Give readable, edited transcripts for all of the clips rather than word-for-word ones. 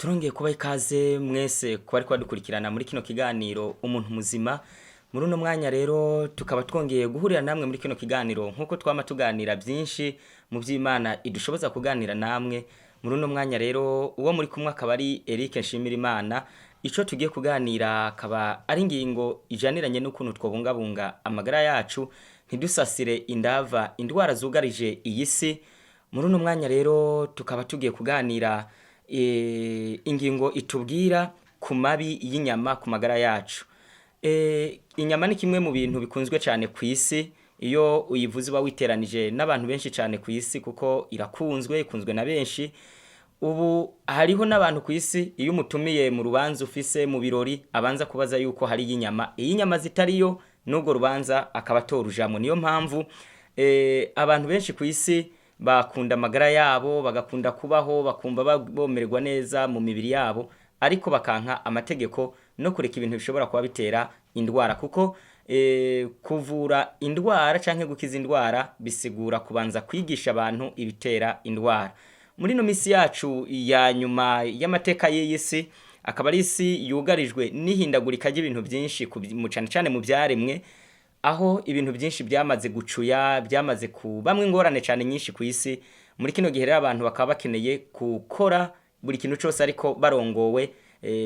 Turongeye kubaha ikaze mwese kuba ariko badukurikirana muri kino kiganiro Umuntu Muzima. Muri uno mwanya rero tukaba twongeye guhurira namwe muri kino kiganiro nk'uko twama tuganira byinshi mu by'Imana idushoboza kuganira namwe. Muri uno mwanya rero uwo muri kumwe akaba ari Eric Nshimirimana. Ico tugiye kuganira akaba ari ingingo ijaniranye n'ukuntu twobungabunga amagara yacu, ntidusasire indava indwara zugarije iyi si. Muri uno mwanya rero tukaba tugiye kuganira ingingo itubwira ku mabi y'inyama ku magara yacu. Inyama ni kimwe mu bintu bikunzwe cyane ku isi. Iyo uyivuze uba witeranije n'abantu benshi cyane ku isi, kuko irakunzwe, ikunzwe na benshi. Ubu hariho n'abantu ku isi, iyo umutumiye mu rubanza ufise mu birori, abanza kubaza yuko hari inyama. Iyo inyama zitariyo, n'urwo rubanza akaba atorujamwo. Niyo mpamvu abantu benshi ku isi bakunda amagara yabo, bagakunda kubaho, bakumva bomererwa neza mu mibiri yabo, ariko bakanka amategeko no kureka ibintu bishobora kuba bitera indwara, kuko kuvura indwara canke gukiza indwara bisigura kubanza kwigisha abantu ibitera indwara. Muri ino misi yacu ya nyuma y'amateka y'iyi si, akaba ari isi yugarijwe n'ihindagurika ry'ibintu byinshi, cane cane mu vyaremwe, aho ibintu byinshi byamaze gucuya, byamaze kubamwo ingorane cane nyinshi ku isi. Muri kino gihe rero abantu bakaba bakeneye gukora buri kintu cose ariko barongowe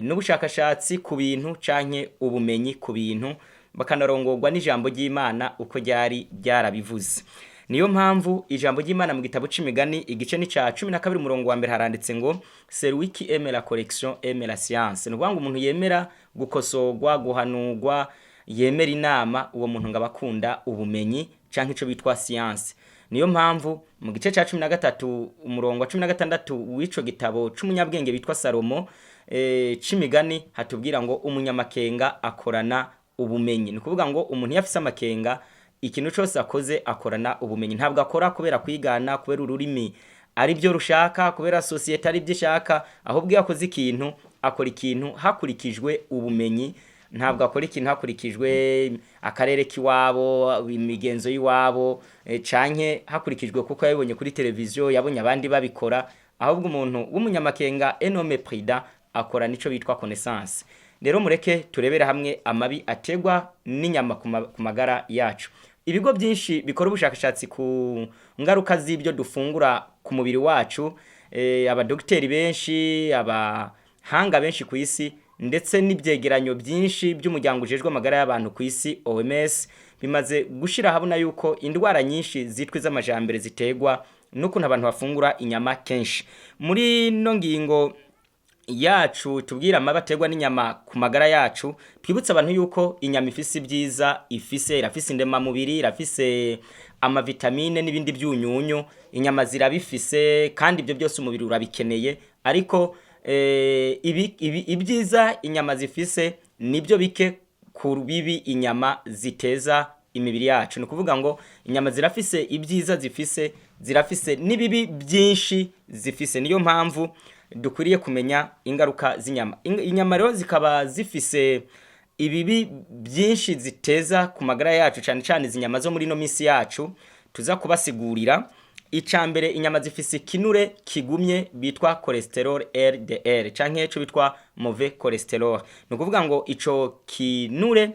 n'ubushakashatsi ku bintu canke ubumenyi ku bintu, bakanarongorwa n'ijambo ry'Imana uko ryari ryarabivuze. Niyo mpamvu ijambo ry'Imana mu gitabo c'Imigani, igice ni ca 12, umurongo wa mbere, haranditse ngo: "Celui qui aime la correction aime la science." Ni ukuvuga ngo umuntu yemera gukosorwa, guhanurwa, yemera inama, uwo muntu ngo aba akunda ubumenyi canke ico bitwa science. Niyo mpamvu mu gice ca 13, umurongo wa 16 w'ico gitabo c'umunyabwenge bitwa Salomo c'Imigani, hatubwira ngo: "Umunyamakenga akorana ubumenyi." Ni ukuvuga ngo umuntu iyo afise amakenga, ikintu cose akoze akorana ubumenyi. Ntabwo akora kubera kwigana, kubera ururimi ari byo rushaka, kubera sosiyete ari byo ishaka. Ahubwo iyo akoze ikintu, akora ikintu hakurikijwe ubumenyi. Ntabwo akora ikintu hakurikijwe akarere k'iwabo, imigenzo y'iwabo, canke hakurikijwe kuko yabibonye kuri televiziyo, yabonye abandi babikora. Ahubwo umuntu w'umunyamakenga, un homme prudent, akora nico bitwa connaissance. Rero mureke turebere hamwe amabi ategwa n'inyama ku magara yacu. Ibigo byinshi bikora ubushakashatsi ku ngaruka z'ibyo dufungura ku mubiri wacu, abadogiteri benshi, abahanga benshi ku isi, ndetse n'ibyegeranyo byinshi by'umuryango ujejwe amagara y'abantu ku isi, OMS, bimaze gushira ahabona yuko indwara nyinshi zitwa iz'amajambere ziterwa n'ukuntu abantu bafungura inyama kenshi. Muri no ngingo yacu tubwira amabi aterwa n'inyama ku magara yacu, twibutse abantu yuko inyama ifise ibyiza ifise: irafise indemamubiri, irafise amavitamine n'ibindi byunyunyu. Inyama zirabifise, kandi ibyo byose umubiri urabikeneye. Ariko ibyiza inyama zifise nibyo bike ku bibi inyama ziteza imibiri yacu. Ni ukuvuga ngo inyama zirafise ibyiza zifise, zirafise n'ibibi byinshi zifise. Niyo mpamvu dukwiriye kumenya ingaruka z'inyama. Inyama rero zikaba zifise ibibi byinshi ziteza ku magara yacu, cane cane izi nyama zo muri ino misi yacu tuza kubasigurira. Ica mbere, inyama zifise ikinure kigumye bitwa cholesterol LDL canke ico bitwa mauvais cholesterol. Ni ukuvuga ngo ico kinure,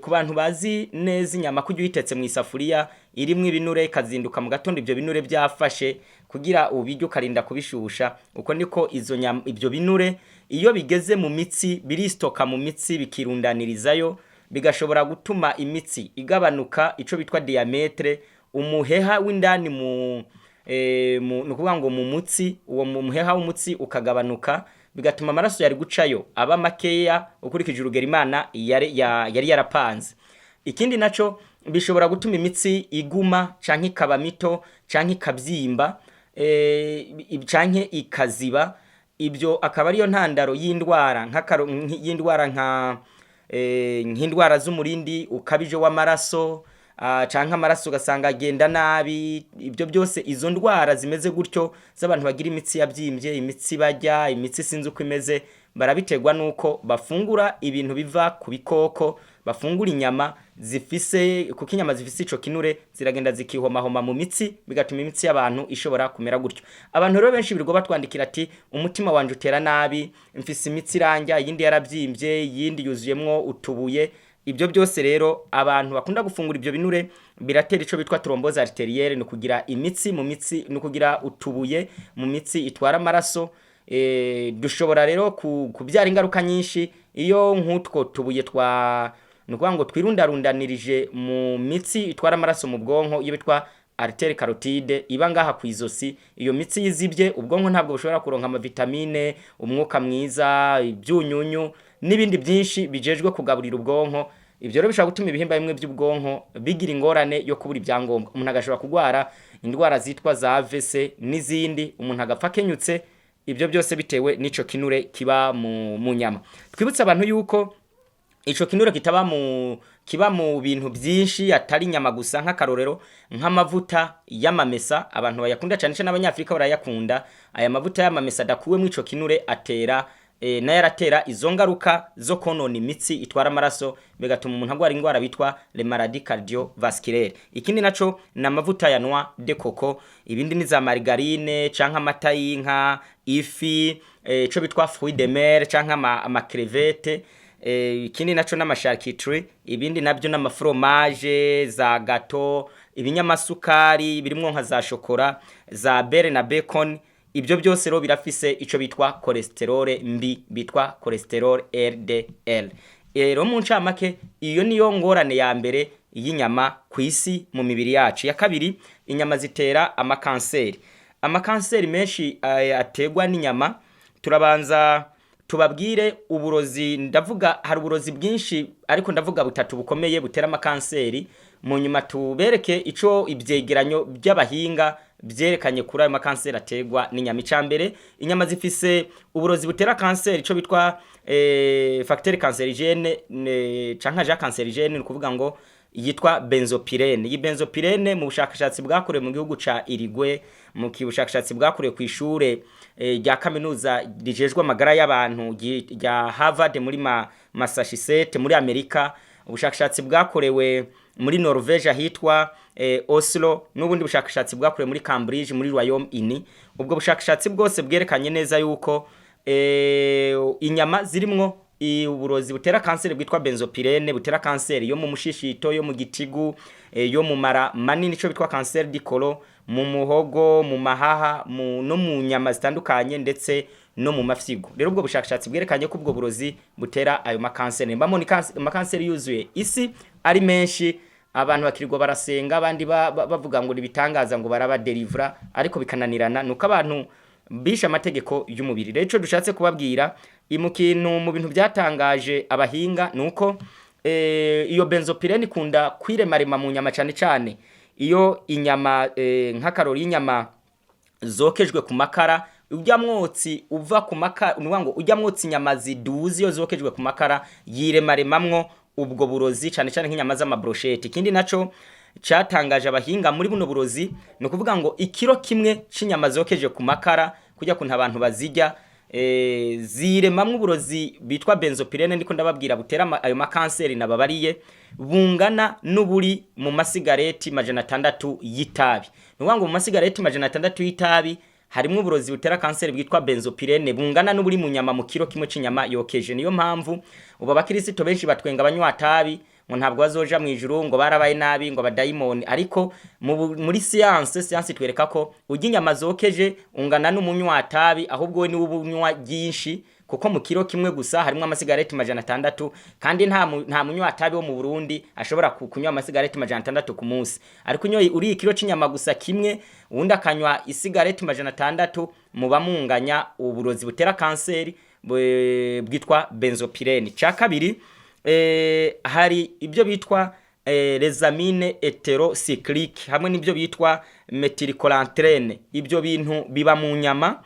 ku bantu bazi neza inyama, kurya uyitetse mu isafuriya irimwo ibinure, ikazinduka mu gatondo ibyo binure byafashe, kugira ubirye ukarinda kubishusha. Uko niko izo nyama, ibyo binure iyo bigeze mu mitsi biristoka mu mitsi, bikirundanirizayo, bigashobora gutuma imitsi igabanuka, ico bitwa diamètre, umuheha w'indani mu ni ukuvuga ngo mu mutsi, uwo mu muheha w'umutsi ukagabanuka, bigatuma amaraso yari gucayo aba makeya ukurikije urugero Imana yari yarapanze. Ikindi naco, bishobora gutuma imitsi iguma canke ikaba mito canke ikabyimba canke ikaziba. Ibyo akaba ariyo ntandaro y'indwara y'indwara nk'indwara z'umurindi ukabije w'amaraso, canke amaraso ugasanga agenda nabi. Ibyo byose, izo ndwara zimeze gutyo z'abantu bagira imitsi yabyimbye, imitsi bajya, imitsi sinzi uko imeze, barabiterwa nuko bafungura ibintu biva ku bikoko, bafungura inyama. zifise, kuko inyama zifise ico kinure ziragenda zikihomahoma mu mitsi, bigatuma imitsi y'abantu ishobora kumera gutyo. Abantu rero benshi birirwa batwandikira ati umutima wanje utera nabi, mfise imitsi iranja, iyindi yaravyimbye, iyindi yuzuyemwo utubuye. Ibyo byose rero, abantu bakunda gufungura ibyo binure biratera ico bitwa thrombose arterielle, ni ukugira imitsi mu mitsi, ni ukugira utubuye mu mitsi itwara amaraso. Dushobora rero kubyara ingaruka nyinshi iyo nk'utwo tubuye twa, ni ukuvuga ngo twirundarundanirije mu mitsi itwara amaraso mu bwonko, iyo bitwa artère carotide iba ngaha ku izosi. Iyo mitsi yizibye, ubwonko ntabwo bushobora kuronka amavitamine, umwuka mwiza, ibyunyunyu n'ibindi byinshi bijejwe kugaburira ubwonko. Ibyo rero bishobora gutuma ibihimba bimwe by'ubwonko bigira ingorane yo kubura ibyangombwa, umuntu agashobora kurwara indwara zitwa za AVC n'izindi, umuntu agapfa akenyutse. Ibyo byose bitewe n'ico kinure kiba mu nyama. Twibutse abantu yuko ico kinure kitaba mu kiba mu bintu byinshi atari inyama gusa, nk'akarorero nk'amavuta y'amamesa. Abantu bayakunda cyane cyane abanyafrika barayakunda. Aya mavuta y'amamesa adakuwemo ico kinure atera nayo aratera izo ngaruka zo konona imitsi itwara amaraso, bigatuma umuntu agwara indwara bitwa les maladies cardiovasculaires. Ikindi naco ni amavuta ya noix de coco, ibindi ni za margarine canke amata y'inka, ifi, ico bitwa fruit de mer canke ama crevettes, ikindi naco n'ama charcuterie, ibindi nabyo n'amafromage, za gâteau, ibinyamasukari birimwo nka za shokora, za beurre na bacon. Ibyo byose rero birafise ico bitwa cholesterol mbi, bitwa cholesterol LDL. Rero mu ncamake, iyo niyo ngorane ya mbere y'inyama ku isi mu mibiri yacu. Ya kabiri, inyama zitera amakanseri, amakanseri menshi aterwa n'inyama. Turabanza tubabwire uburozi. Ndavuga hari uburozi bwinshi, ariko ndavuga butatu bukomeye butera amakanseri, mu nyuma tubereke ico ibyegeranyo by'abahinga byerekanye kuri ayo makanseri aterwa n'inyama. Icya mbere, inyama zifise uburozi butera kanseri, ico bitwa facteur cancérigène canke agent cancérigène, ni ukuvuga ngo yitwa benzopyrène. Iyi benzopyrène, mu bushakashatsi bwakorewe mu gihugu ca Uruguay, mu bushakashatsi bwakorewe ku ishure rya kaminuza rijejwe amagara y'abantu rya Harvard muri Massachusetts muri Amerika, ubushakashatsi bwakorewe muri Norvege ahitwa Oslo, n'ubundi bushakashatsi bwakorewe muri Cambridge muri Royaume-Uni, ubwo bushakashatsi bwose bwerekanye neza yuko inyama zirimwo uburozi butera kanseri bwitwa benzopyrène, butera kanseri yo mu mushishito, yo mu gitigu, yo mu mara manini, ico bitwa cancer du côlon, mu muhogo, mu mahaha, no mu nyama zitandukanye, ndetse no mu mafyigo. Rero ubwo bushakashatsi bwerekanye ko ubwo burozi butera ayo makanseri. Mbamo ni amakanseri yuzuye isi ari menshi, abantu bakirirwa barasenga, abandi bavuga ngo nibitangaza, ngo barabadelivra, ariko bikananirana, nuko abantu bishe amategeko y'umubiri. Rero ico dushatse kubabwira mu kintu, mu bintu byatangaje abahinga, nuko iyo benzopyrène ikunda kwiremarema mu nyama, cyane cyane iyo inyama, nk'akarori y'inyama zokejwe ku makara, ujya mwotsi uva ku makara, ni ngo ujya mwotsi inyama ziduze iyo zokejwe ku makara yiremaremamwo ubwo burozi, cyane cyane nk'inyama z'amabrochette. Ikindi naco cyatangaje abahinga muri buno burozi, ni ukuvuga ngo ikiro kimwe c'inyama zokeje ku makara, kujya kuntu abantu bazijya, ziremamwo uburozi bitwa benzopyrène ndiko ndababwira, butera ayo makanseri nababariye, bungana n'uburi mu masigareti 600 y'itabi. Ni ukuvuga ngo mu masigareti 600 y'itabi harimwo uburozi butera kanseri bwitwa benzopyrène bungana n'uburi mu nyama, mu kiro kimwe c'inyama yokeje. Niyo mpamvu ubu abakirisito benshi batwenga abanywa tabi, ngo ntabwo bazoja mu ijuru, ngo barabaye nabi, ngo abadayimoni. Ariko muri science itwereka ko urya inyama zokeje ungana n'umunywa tabi, ahubwo we niwe ubunywa ryinshi, kuko mu kiro kimwe gusa harimo amasigareti 600, kandi nta munywa tabi wo mu Burundi ashobora kunywa amasigareti 600 ku munsi. Ariko unyoye uriye ikiro c'inyama gusa kimwe, uwundi akanywa isigareti 600, muba munganya uburozi butera kanseri bwitwa benzopyrène. Cya kabiri, hari ibyo bitwa les amines hétérocycliques hamwe n'ibyo bitwa méthylcholanthrène. Ibyo bintu biba mu nyama,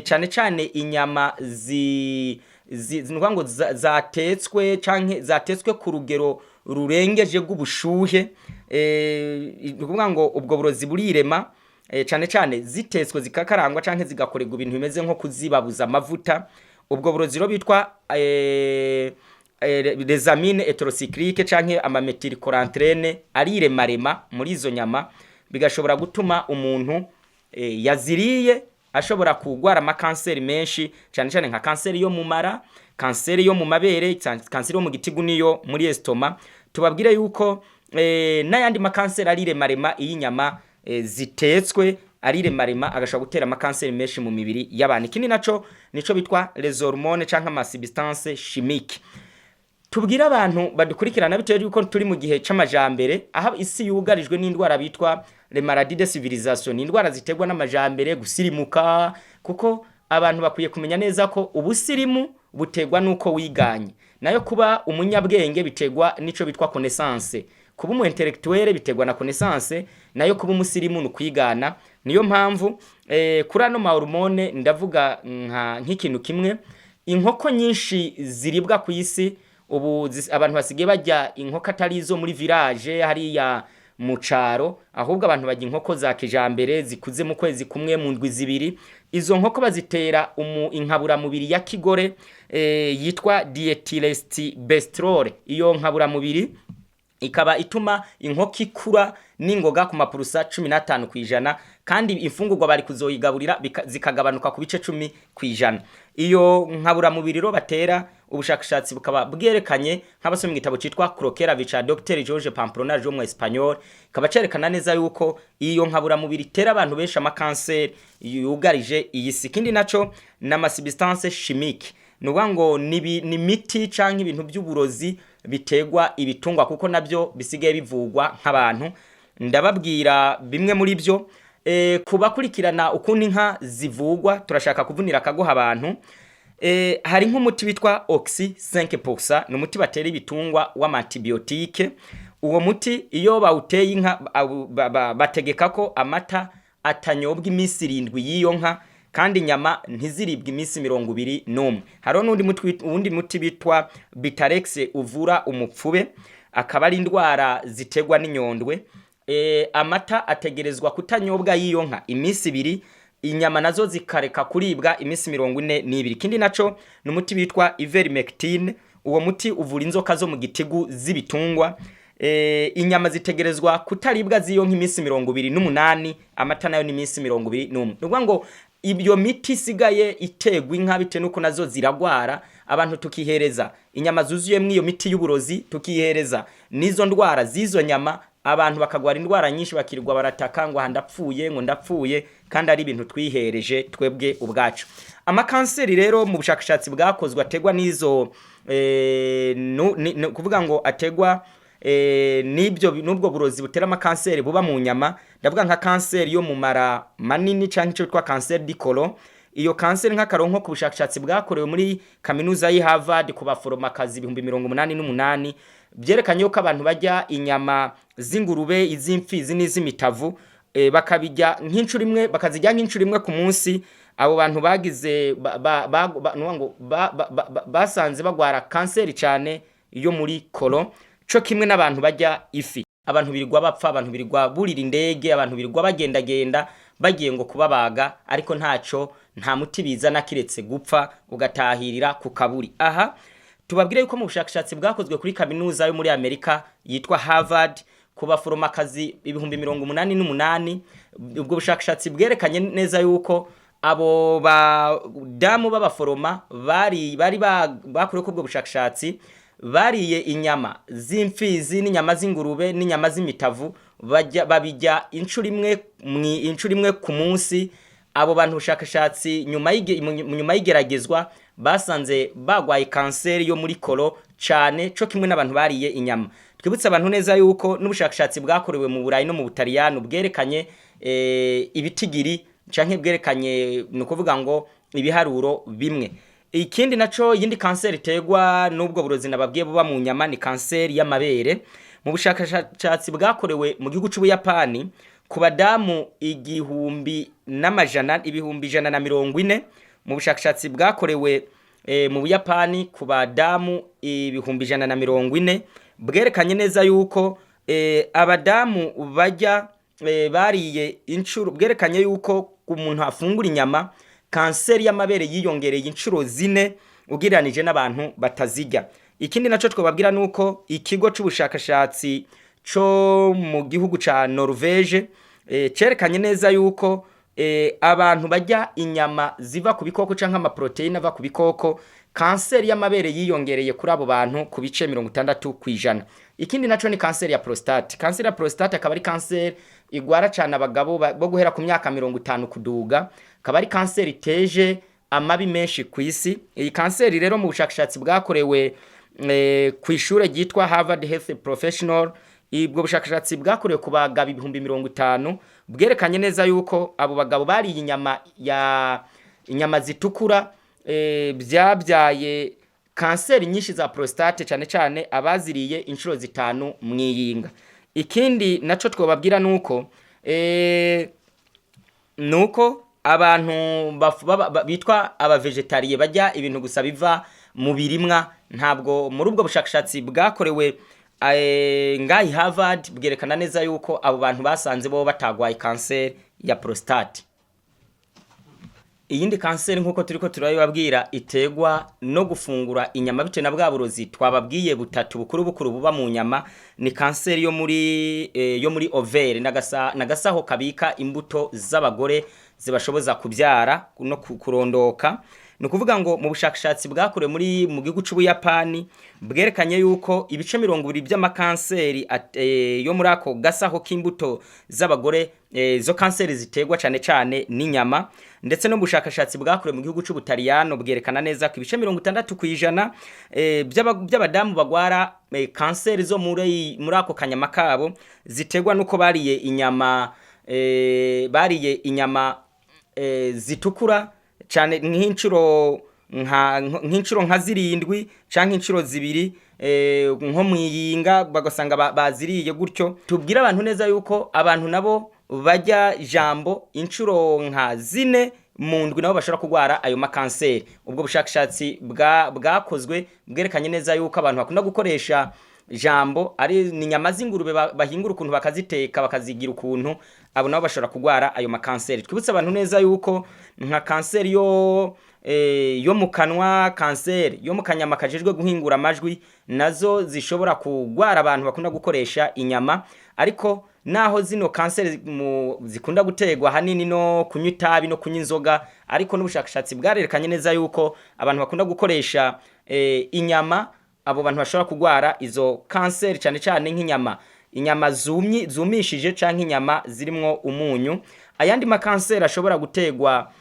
cyane cyane inyama zi ni ukuvuga ngo zatetswe canke zatetswe ku rugero rurengeje rw'ubushuhe. Ni ukuvuga ngo ubwo burozi burirema, cyane cyane zitetswe zikakarangwa canke zigakorerwa ibintu bimeze nko kuzibabuza amavuta. Ubwo burozi rero bitwa les amines hétérocycliques canke amamethylcorantrene ariremarema muri izo nyama, bigashobora gutuma umuntu yaziriye ashobora kugwara amakanseri menshi, cyane cyane nka kanseri yo mu mara, kanseri yo mu mabere, kanseri yo mu gitigu niyo muri estoma. Tubabwire yuko n'ayandi makanseri ariremarema iyo inyama zitetswe, ariremarema agashobora gutera amakanseri menshi mu mibiri y'abantu. Ikindi naco nico bitwa les hormones canke ama substances chimiques. Tubwire abantu badukurikirana, bitewe yuko turi mu gihe c'amajambere, aho isi yugarijwe n'indwara bitwa les maladies de civilisation, ni indwara ziterwa n'amajambere, gusirimuka, kuko abantu bakwiye kumenya neza ko ubusirimu buterwa nuko wiganye, nayo kuba umunyabwenge biterwa n'ico bitwa connaissance. Kuba umu intellectuel biterwa na connaissance, nayo kuba umusirimu ni ukwigana. Niyo mpamvu kuri ano ma hormone ndavuga nk'ikintu kimwe: inkoko nyinshi ziribwa ku isi ubu, abantu basigaye barya inkoko atari izo muri village hariya mu caro, ahubwo abantu barya inkoko za kijambere zikuze mu kwezi kumwe, mu ndwi 2. Izo nkoko bazitera inkaburamubiri ya kigore yitwa diéthylstilbestrol. Iyo nkaburamubiri ikaba ituma inkoko ikura n'ingoga ku mapurusa 15%, kandi imfungurwa bari kuzoyigaburira zikagabanuka ku bice 10%. Iyo nkaburamubiri rero batera, ubushakashatsi bukaba bwerekanye, nk'abasoma igitabo citwa Croquer la vie ca Dr George Pamplona wo mu Espagnol, kaba cerekana neza yuko iyo nkaburamubiri itera abantu benshi amakanseri yugarije iyi si. Ikindi naco ni ama substances chimiques, ni ukuvuga ngo ni imiti canke ibintu by'uburozi biterwa ibitungwa, kuko nabyo bisigaye bivugwa nk'abantu. Ndababwira bimwe muri byo kubakurikirana ukuntu inka zivugwa. Turashaka kuvunira akagoha abantu. Hari nk'umuti witwa oxy 5%, ni umuti batera ibitungwa w'ama antibiotique. Uwo muti iyo bawuteye inka, bategeka ko amata atanyobwa iminsi 7 y'iyo nka, kandi inyama ntiziribwe iminsi 21. Hariho n'undi muti uwundi muti bitwa Bitarex, uvura umupfube, akaba ari indwara ziterwa n'inyondwe. Amata ategerezwa kutanyobwa y'iyo nka iminsi 2, inyama nazo zikareka kuribwa iminsi 42. Ikindi naco ni umuti witwa Ivermectin. Uwo muti uvura inzoka zo mu gitigu z'ibitungwa. Inyama zitegerezwa kutaribwa z'iyo nk'iminsi 28, amata nayo ni iminsi 21. Ni ukuvuga ngo ibyo miti isigaye itegwa inka bitewe nuko nazo ziragwara, abantu tukihereza inyama zuzuyemwo iyo miti y'uburozi, tukihereza n'izo ndwara z'izo nyama, abantu bakagwara indwara nyinshi, bakirirwa barataka ngo aha ndapfuye, ngo ndapfuye, kandi ari ibintu twihereje twebwe ubwacu. Amakanseri rero mu bushakashatsi bwakozwe ategwa n'izo kuvuga ngo ategwa n'ibyo, n'ubwo burozi butera amakanseri buba mu nyama, ndavuga nka kanseri yo mu mara manini canke ico bitwa cancer du côlon. Iyo kanseri, nk'akaronko, ku bushakashatsi bwakorewe muri kaminuza y'i Harvard ku baforomakazi 88,000, byerekanye yuko abantu barya inyama z'ingurube, iz'imfizi n'iz'imitavu, bakabijya nk'inshuro imwe, bakazijya nk'inshuro imwe ku munsi, abo bantu bagize ba, nukuvuga ngo basanze bagwara kanseri cyane yo muri côlon, co kimwe n'abantu barya ifi. Abantu birirwa bapfa, abantu birirwa burira indege, abantu birirwa bagendagenda bagiye ngo kubabaga, ariko ntaco, nta muti bizana kiretse gupfa ugatahirira ku kaburi. Aha tubabwire yuko mu bushakashatsi bwakozwe kuri kaminuza yo muri Amerika yitwa Harvard ku baforomakazi 88,000, ubwo bushakashatsi bwerekanye neza yuko abo badamu b'abaforoma bari bakorewe ubwo bushakashatsi bariye inyama z'imfizi n'inyama z'ingurube n'inyama z'imitavu, bajya babijya inshuro imwe ku munsi, abo bantu ubushakashatsi nyuma y'igeragezwa basanze bagwaye kanseri yo muri côlon cane, co kimwe n'abantu bariye inyama. Twibutse abantu neza yuko n'ubushakashatsi bwakorewe mu Burayi no mu Butaliyano bwerekanye ibitigiri canke bwerekanye, ni ukuvuga ngo ibiharuro bimwe. Ikindi naco, yindi kanseri iterwa n'ubwo burozi nababwiye buba mu nyama, ni kanseri y'amabere. Mu bushakashatsi bwakorewe mu gihugu c'Ubuyapani ku badamu igihumbi n'amajana 140,000, mu bushakashatsi bwakorewe mu Buyapani ku badamu 140,000, bwerekanye neza yuko abadamu bajya bariye inshuro, bwerekanye yuko umuntu afungura inyama, kanseri y'amabere yiyongereye inshuro 4 ugereranije n'abantu batazirya. Ikindi naco twababwira nuko ikigo c'ubushakashatsi co mu gihugu ca Norvege cerekanye neza yuko abantu barya inyama ziva ku bikoko canke amaproteine ava ku bikoko, kanseri y'amabere yiyongereye kuri abo bantu ku bice 60%. Ikindi naco ni kanseri ya prostate. Kanseri ya prostate akaba ari kanseri igwara cane abagabo bo guhera ku myaka 50 kuduga, akaba ari kanseri iteje amabi menshi ku isi. Iyi kanseri rero mu bushakashatsi bwakorewe ku ishure ryitwa Harvard Health Professional, ubwo bushakashatsi bwakorewe ku bagabo 50,000 bwerekanye neza yuko abo bagabo bariye inyama ya inyama zitukura byabyaye kanseri nyinshi za prostate, cane cane abaziriye inshuro 5 mwiyinga. Ikindi naco twobabwira nuko nuko abantu bitwa abavegetariye barya ibintu gusa biva mu birimwa, ntabwo muri ubwo bushakashatsi bwakorewe ngahi Harvard bwerekana neza yuko abo bantu basanze bo batagwaye kanseri ya prostate. Iyindi kanseri nk'uko turiko turabibabwira iterwa no gufungura inyama bitewe na bwa burozi twababwiye butatu bukuru bukuru buba mu nyama, ni kanseri yo muri ovaire, n'agasaho kabika imbuto z'abagore zibashoboza kubyara no kurondoka. Ni ukuvuga ngo mu bushakashatsi bwakorewe muri mu gihugu c'Ubuyapani bwerekanye yuko ibice 20 by'amakanseri yo muri ako gasaho k'imbuto z'abagore, izo kanseri ziterwa cane cane n'inyama. Ndetse no mu bushakashatsi bwakorewe mu gihugu c'Ubutaliyano bwerekana neza ko ibice 60% by'abadamu bagwara kanseri zo muri ako kanyama kabo ziterwa nuko bariye inyama zitukura cane nk'inshuro nka 7 canke inshuro 2 nko mwiyinga, bagasanga baziriye gutyo. Tubwire abantu neza yuko abantu nabo barya jambo inshuro nka 4 mu ndwi nabo bashobora kurwara ayo makanseri. Ubwo bushakashatsi bwakozwe bwerekanye neza yuko abantu bakunda gukoresha jambo, ari ni inyama z'ingurube bahingura ukuntu bakaziteka bakazigira ukuntu, abo nabo bashobora kurwara ayo makanseri. Twibutse abantu neza yuko nka kanseri yo mu kanwa, kanseri yo mu kanyama kajejwe guhingura amajwi, nazo zishobora kugwara abantu bakunda gukoresha inyama. Ariko naho zino kanseri zikunda guterwa hanini no kunywa itabi no kunywa inzoga, ariko n'ubushakashatsi bwarerekanye neza yuko abantu bakunda gukoresha inyama, abo bantu bashobora kugwara izo kanseri, cane cane nk'inyama inyama zumye zumishije canke inyama zirimwo umunyu. Ayandi makanseri ashobora guterwa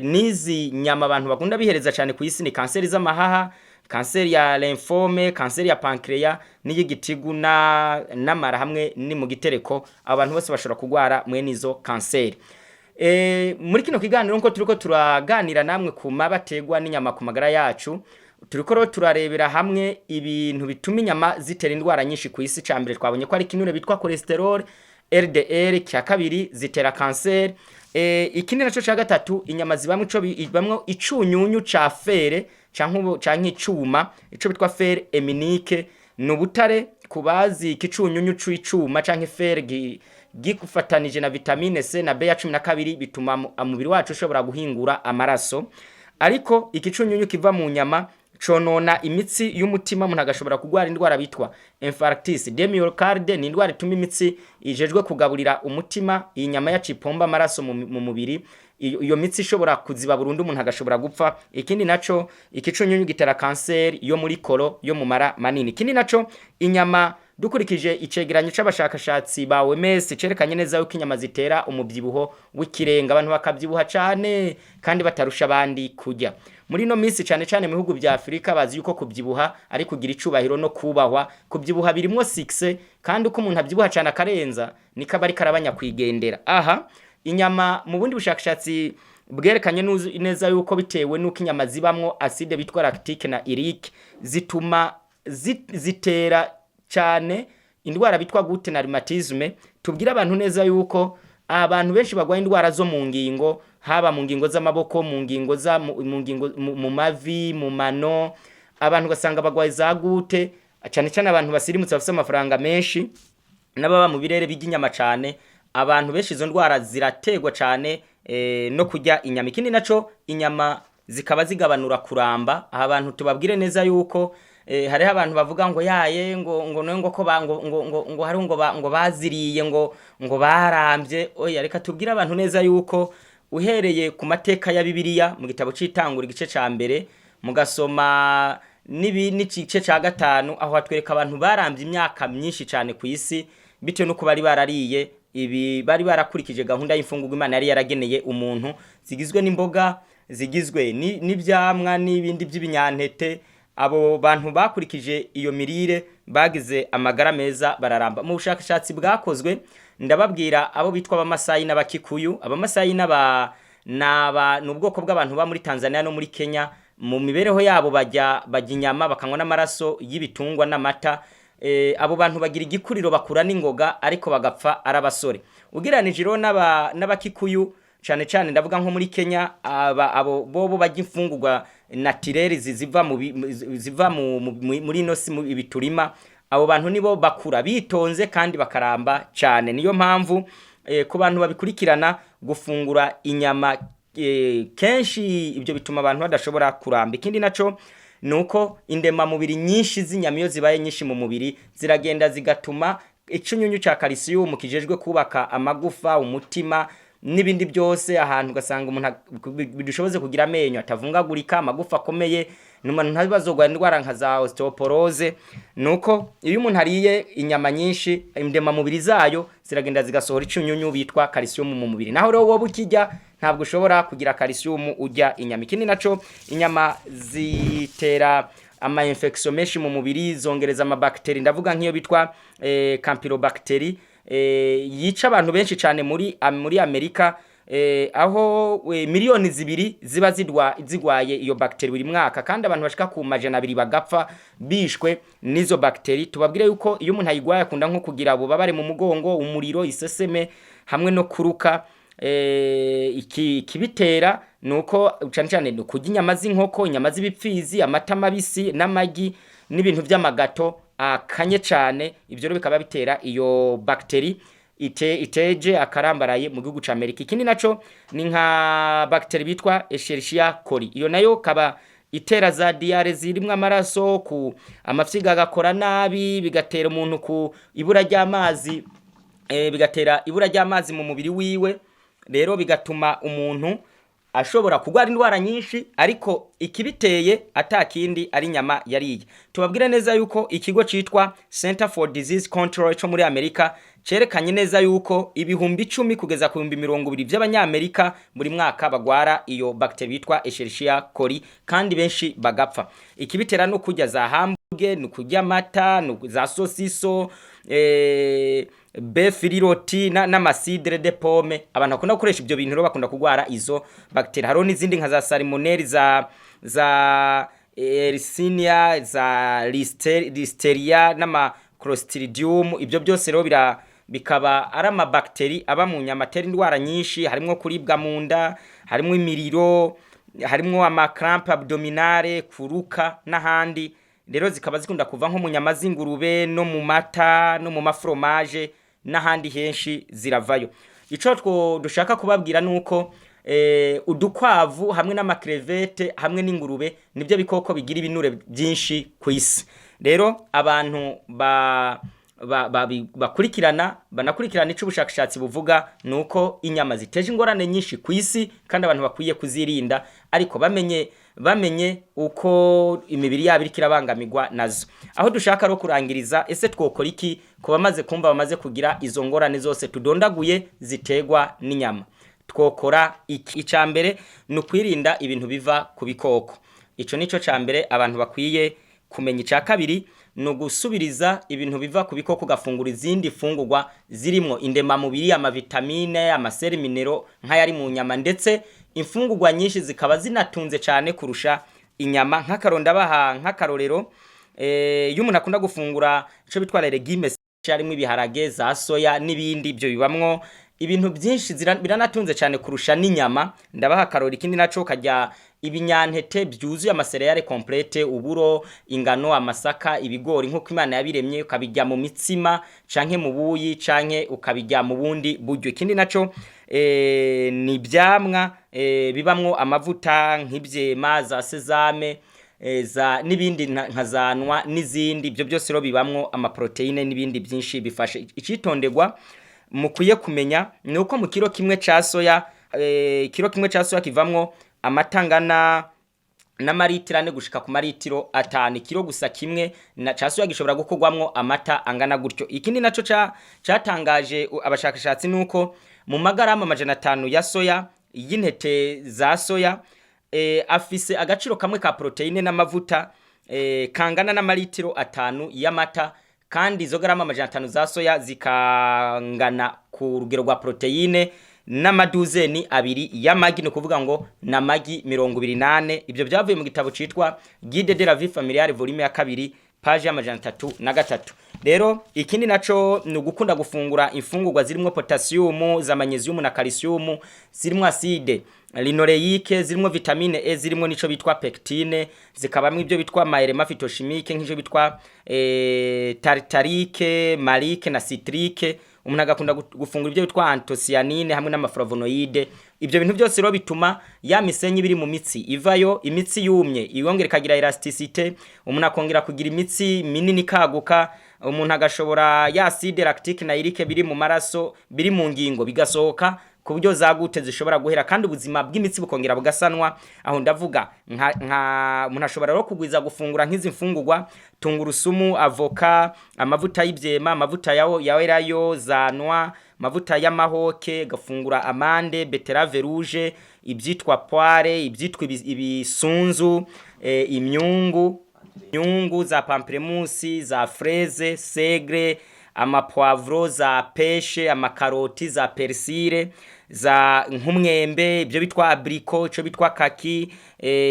n'izi nyama abantu bakunda bihereza cyane ku isi ni kanseri z'amahaha, kanseri ya lymphome, kanseri ya pancreas n'iy'igitigu n'amara hamwe ni mu gitereko. Abantu bose bashobora kugwara mwene izo kanseri. Muri kino kiganiro nko turiko turaganira namwe ku mabategwa n'inyama ku magara yacu, turiko rero turarebera hamwe ibintu bituma inyama zitera indwara nyinshi ku isi. Ca mbere twabonye ko ari ikinure bitwa cholesterol LDL, cya kabiri zitera kanseri. Ikindi naco ca gatatu, inyama zibamwo ico bibamwo icunyunyu ca fer canke icuma, ico bitwa fer héminique, ni ubutare. Kubazi ikicunyunyu c'icuma canke fer gifatanije na vitamine C na B ya 12 bituma umubiri wacu ushobora guhingura amaraso. Ariko ikicunyunyu kiva mu nyama conona imitsi y'umutima, umuntu agashobora kugwara indwara bitwa infarctus de myocarde, ni indwara ituma imitsi ijejwe kugaburira umutima, iyi nyama yacu ipomba amaraso mu mubiri, iyo mitsi ishobora kuziba burundu, umuntu agashobora gupfa. Ikindi naco, ikicunyunyu gitera kanseri yo muri koro yo mu mara manini. Ikindi naco, inyama, dukurikije icegeranyo c'abashakashatsi ba OMS, cerekanye neza yuko inyama zitera umubyibuho w'ikirenga, abantu bakabyibuha cane kandi batarusha abandi kurya. Muri ino minsi, cane cane mu bihugu vya Afurika, bazi yuko kubyibuha ari kugira icubahiro no kubahwa. Kubyibuha birimwo succès, kandi uko umuntu abyibuha cane akarenza niko aba ariko arabanya kwigendera. Aha inyama, mu bundi bushakashatsi bwerekanye neza yuko bitewe n'uko inyama zibamwo acide bitwa lactique na urique, zituma zitera cyane indwara bitwa goutte na rhumatisme. Tubwire abantu neza yuko abantu benshi bagwaye indwara zo mu ngingo, haba mu ngingo z'amaboko, mu ngingo za mu ngingo mu mavi, mu mano, abantu ugasanga bagwaye za goutte, cyane cyane abantu basirimutse bafite amafaranga menshi n'ababa mu birere birya inyama cyane. Abantu benshi izo ndwara zirategwa cyane no kurya inyama. Ikindi naco, inyama zikaba zigabanura kuramba. Aha abantu tubabwire neza yuko Hariho abantu bavuga ngo yaye ngo ngo ngo ko ba, ngo ngo ngo, ngo hari ngo ba, ngo baziriye ngo barambye. Oya, reka tubwire abantu neza yuko uhereye ku mateka ya Bibiliya mu gitabo c'itangura igice ca mbere, mugasoma nibi n'igice ca gatanu, aho hatwereka abantu barambye imyaka myinshi cyane ku isi bitewe nuko bari barariye ibi, bari barakurikije gahunda y'imfungurwa Imana yari yarageneye umuntu, zigizwe n'imboga, zigizwe n'ivyamwa n'ibindi by'ibinyantete. Abo bantu bakurikije iyo mirire bagize amagara meza, bararamba. Mu bushakashatsi bwakozwe, ndababwira abo bitwa Abamasayi n'Abakikuyu. Abamasayi n'aba naba ni ubwoko bw'abantu ba muri Tanzania no muri Kenya. Mu mibereho yabo bajya inyama, bakanywa n'amaraso y'ibitungwa n'amata. Abo bantu bagira igikuriro, bakura n'ingoga, ariko bagapfa ari abasore ugereranije rero n'Abakikuyu, cane cane ndavuga nko muri Kenya. Aba abo bobo barya imfungurwa naturelle ziva mu ziva muri ino si ibiturima. Abo bantu nibo bakura bitonze kandi bakaramba cane. Niyo mpamvu ku bantu babikurikirana, gufungura inyama kenshi ibyo bituma abantu badashobora kuramba. Ikindi naco nuko indemamubiri nyinshi z'inyama, iyo zibaye nyinshi mu mubiri, ziragenda zigatuma icunyunyu ca calcium kijejwe kubaka amagufa, umutima n'ibindi byose, ahantu ugasanga umuntu bidushoboze kugira amenyo atavungagurika, amagufa akomeye, n'umuntu ntibazogwara indwara nka za osteoporose. Nuko iyo umuntu ariye inyama nyinshi, indemamubiri zayo ziragenda zigasohora icunyunyu bitwa calcium mu mubiri. Naho rero wowe ukijya, ntabwo ushobora kugira calcium ujya inyama. Ikindi naco, inyama zitera ama infection menshi mu mubiri, zongereza amabakteri. Ndavuga nk'iyo bitwa campylobacter, yica abantu benshi cyane muri Amerika, aho 2 miliyoni ziba zigwaye iyo bakteri buri mwaka, kandi abantu bashika ku 200 bagapfa bishwe n'izo bakteri. Tubabwire yuko iyo umuntu ayigwaye akunda nko kugira ububabare mu mugongo, umuriro, iseseme hamwe no kuruka. Iki kibitera nuko cane cane ni kurya inyama z'inkoko, inyama z'ibipfizi, amata mabisi n'amagi n'ibintu vy'amagato akanye cane. Ivyo rero bikaba bitera iyo bakteri iteje akarambaraye mu gihugu ca Amerika. Ikindi naco ni nka bakteri bitwa Escherichia coli. Iyo nayo kaba itera za diarrhée zirimwo amaraso, ku amafyiga agakora nabi, bigatera umuntu ku ibura ry'amazi, bigatera ibura ry'amazi mu mubiri wiwe. Rero bigatuma umuntu ashobora kurwara indwara nyinshi, ariko ikibiteye atakindi ari inyama yariye. Tubabwire neza yuko ikigo citwa Center for Disease Control cyo muri Amerika cerekanye neza yuko 10,000 kugeza ku 20,000 by'Abanyamerika buri mwaka bagwara iyo bacteria bitwa Escherichia coli, kandi benshi bagapfa. Ikibitera no kurya za hamburger, ni kurya amata, ni za sosiso, bœuf rôti n'ama cidre de pomme. Abantu bakunda gukoresha ibyo bintu rero bakunda kurwara izo bacteria. Hariho n'izindi nka za salmonelle, za Yersinia, za Listeria n'ama Clostridium. Ibyo byose rero bikaba ari amabakteri aba mu nyama, atera indwara nyinshi, harimwo kuribwa mu nda, harimwo imiriro, harimwo ama crampes abdominales, kuruka n'ahandi. Rero zikaba zikunda kuva nko mu nyama z'ingurube no mu mata no mu ma fromage n'ahandi henshi ziravayo. Ico two dushaka kubabwira nuko udukwavu hamwe n'ama crevettes hamwe n'ingurube nibyo bikoko bigira ibinure byinshi ku isi. Rero abantu ba bakurikirana, banakurikirana ico ubushakashatsi buvuga, nuko inyama ziteje ingorane nyinshi ku isi, kandi abantu bakwiye kuzirinda, ariko bamenye uko imibiri yabo iriko irabangamirwa nazo. Aho dushaka ro kurangiriza, ese twokora iki ku bamaze kumva bamaze kugira izo ngorane zose tudondaguye ziterwa n'inyama? Twokora iki? Ica mbere ni ukwirinda ibintu biva ku bikoko. Ico nico ca mbere abantu bakwiye kumenya. Ica kabiri ni ugusubiriza ibintu biva ku bikoko, ugafungura izindi fungurwa zirimwo indemamubiri, amavitamine, ama sels minéraux nk'ayari mu nyama. Ndetse imfungurwa nyinshi zikaba zinatunze cyane kurusha inyama. Nk'akaronda baha nk'akarorero, iyo umuntu akunda gufungura ico bitwa légumes, harimo ibiharage, za soya n'ibindi, ibyo bibamwo ibintu byinshi, biranatunze cyane kurusha n'inyama. Ndabaha akarori. Ikindi naco, kajya ibinyantete byuzuye, ama céréales complètes, uburo, ingano, amasaka, ibigori, nk'uko Imana yabiremye, ukabijya mu mitsima canke mu buyi canke ukabijya mu bundi buryo. Ikindi naco ni ivyamwa bibamwo amavuta nk'ivyema, za sésame. za n'ibindi nka zanwa n'izindi. Ibyo byose rero bibamwo amaproteine n'ibindi byinshi bifasha. Icitondegwa mukwiye kumenya ni uko mu kiro kimwe ca soya, ikiro kimwe ca soya kivamwo amata angana n'amaritiro 4 gushika ku maritiro 5. Ikiro gusa kimwe na ca soya gishobora gukorwamwo amata angana gutyo. Ikindi naco catangaje abashakashatsi nuko mu magarama 500 ya soya, y'intete za soya, afise agaciro kamwe ka proteine n'amavuta kangana n'amaritiro 5 y'amata, kandi izo garama 500 za soya zikangana ku rugero rwa proteine n'amaduzeni 2 y'amagi, ni ukuvuga ngo n'amagi 24. Ibyo byavuye mu gitabo citwa Guide de la vie familiale, volume ya 2, page ya 303. Rero ikindi naco ni ugukunda gufungura imfungurwa zirimo potassium, za magnesium na calcium, zirimo acide linoléique, zirimo vitamine E, zirimo nico bitwa pectine, zikabamwo ibyo bitwa maelema phytochimique nk'icyo bitwa tartarique, malique na citrique. Umuntu agakunda gufungura ibyo bitwa anthocyanine hamwe n'amaflavonoide. Ibyo bintu byose rero bituma ya misenyi biri mu mitsi ivayo, imitsi yumye yongera ikagira elasticité, umuntu akongera kugira imitsi minini kaguka, umuntu agashobora ya acide lactique na urique biri mu maraso, biri mu ngingo, bigasohoka ku buryo zagute zishobora guhera, kandi ubuzima bw'imitsi bukongera bugasanwa. Aho ndavuga nka umuntu ashobora rero kugwiza gufungura nk'izi mfungurwa: tungurusumu, avoka, amavuta y'ivyema, amavuta ya elayo, za noix, amavuta y'amahoke, gafungura amande, betterave rouge, ibyitwa poire, ibyitwa ibisunzu, imyungu za pamplemousse, za fraise, seigle, amapoivro, za pêche, amakaroti, za persil, za nk'umwembe, ibyo bitwa abricot, ico bitwa kaki,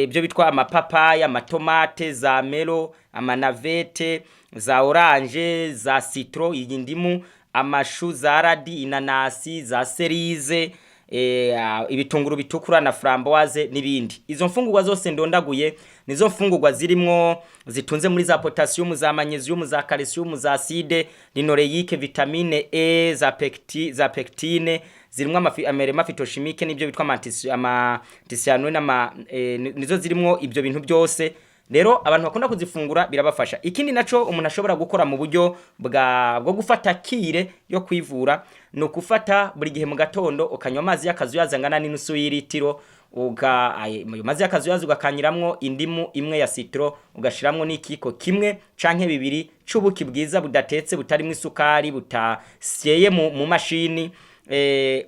ibyo bitwa amapapaya, amatomate, za melon, amanavete, za orange, za citron, iyi ndimu, amashu, za radis, inanasi, za cerise, ibitunguru bitukura na framboise n'ibindi. Izo mfungurwa zose ndondaguye nizo mfungurwa zirimwo, zitunze muri za potassium, za magnesium, za calcium, za acide linoléique, vitamine E, za pectine, zirimwo amerema phytochimique n'ibyo bitwa amantisiano n'ama nizo zirimwo ibyo bintu byose. Rero abantu bakunda kuzifungura birabafasha. Ikindi naco umuntu ashobora gukora mu buryo bwo gufata cure yo kwivura ni ukufata buri gihe mu gatondo ukanywa amazi y'akazuyazi angana n'inusu y'iritiro, ayo mazi y'akazuyazi ugakanyiramwo indimu imwe ya citron, ugashiramwo n'ikiko kimwe canke bibiri c'ubuki bwiza budatetse, butarimo isukari, butasyeye mu mashini.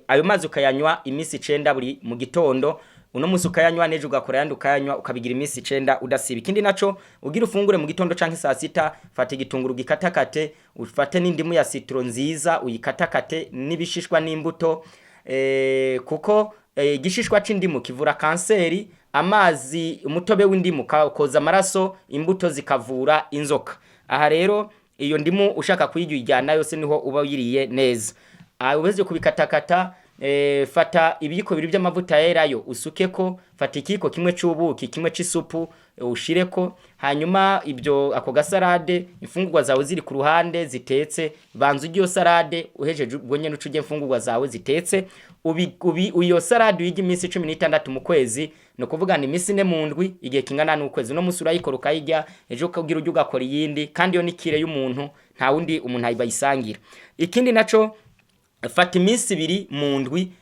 Ayo mazi ukayanywa iminsi 9 buri mu gitondo. Uno munsi ukayanywa, n'ejo ugakora yandi ukayanywa, ukabigira iminsi 9 udasiba. Ikindi naco, ugira ufungure mu gitondo canke saa sita, fata igitunguru gikatakate, ufate n'indimu ya citron nziza uyikatakate n'ibishishwa n'imbuto, kuko igishishwa c'indimu kivura kanseri, amazi, umutobe w'indimu ukoza amaraso, imbuto zikavura inzoka. Aha rero iyo ndimu ushaka kuyirya uyijyana yose, niho uba uyiriye neza. Uhejeje kubikatakata, fata ibiyiko bibiri by'amavuta yerayo usukeko, fata ikiyiko kimwe c'ubuki, kimwe c'isupu ushireko, hanyuma ibyo ako gasarade, imfungurwa zawe ziri ku ruhande zitetse, banza urye iyo salade. Uhejeje ubwo nyene uca urya imfungurwa zawe zitetse. Iyo salade uyirya iminsi 16 mu kwezi, ni ukuvuga ni iminsi 4 mu ndwi, igihe kingana n'ukwezi. Uno munsi urayikora ukayirya, ejo ukagira urya ugakora iyindi, kandi iyo ni cure y'umuntu, nta wundi umuntu bayisangira. Ikindi naco, fata iminsi 2 mu ndwi,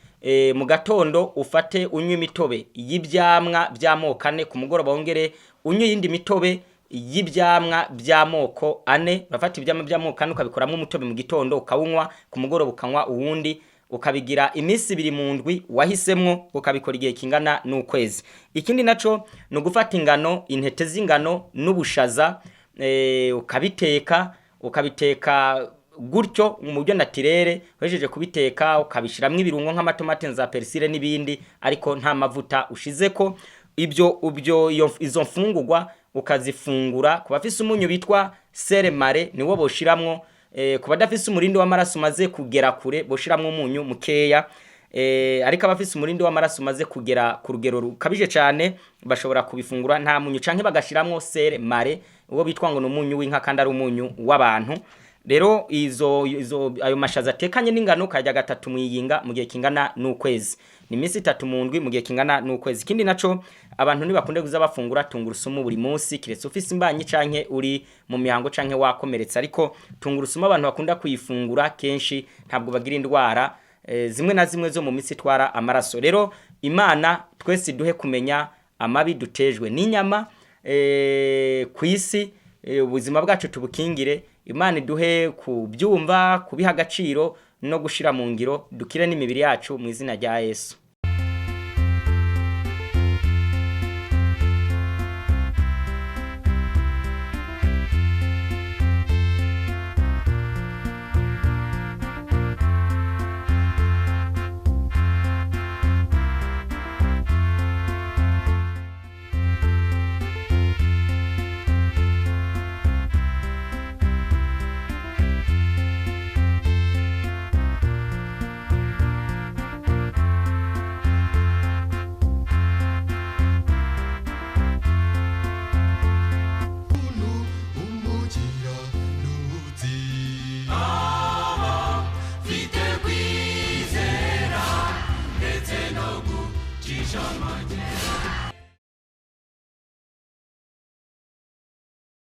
mu gatondo ufate unywe imitobe y'ivyamwa vy'amoko 4, ku mugoroba wongere unywe iyindi mitobe y'ivyamwa vy'amoko 4. Urafata ivyamwa vy'amoko 4 ukabikoramwo umutobe mu gitondo ukawunywa, ku mugoroba ukanywa uwundi, ukabigira iminsi 2 mu ndwi wahisemwo, ukabikora igihe kingana n'ukwezi. Ikindi naco ni ugufata ingano, intete z'ingano n'ubushaza, ukabiteka gutyo mu buryo naturel. Uhejeje kubiteka ukabishiramwo ibirungo nk'amatomate, za persil n'ibindi, ariko nta mavuta ushizeko. Ibyo ubyo izo mfungurwa ukazifungura. Ku bafise umunyu bitwa sel marin niwo boshiramwo, ku badafise umurindi w'amaraso umaze kugera kure boshiramwo umunyu mukeya, ariko abafise umurindi w'amaraso umaze kugera ku rugero rukabije cane bashobora kubifungura nta munyu canke bagashiramwo sel marin, uwo bitwa ngo ni umunyu w'inka kandi ari umunyu w'abantu. Rero izo ayo mashaza atekanye n'ingano ukayarya gatatu mwiyinga mu gihe kingana n'ukwezi, ni iminsi 3 mu ndwi mu gihe kingana n'ukwezi. Ikindi naco, abantu ntibakunde kuza bafungura tungurusumu buri munsi, kiretse ufise imbanyi canke uri mu mihango canke wakomeretse. Ariko tungurusumu abantu bakunda kuyifungura kenshi ntabwo bagira indwara zimwe na zimwe zo mu mitsi itwara amaraso. Rero Imana twese duhe kumenya amabi dutejwe n'inyama ku isi, ubuzima bwacu tubukingire. Imana iduhe kubyumva, kubiha agaciro no gushira mu ngiro, dukire n'imibiri yacu mu izina rya Yesu.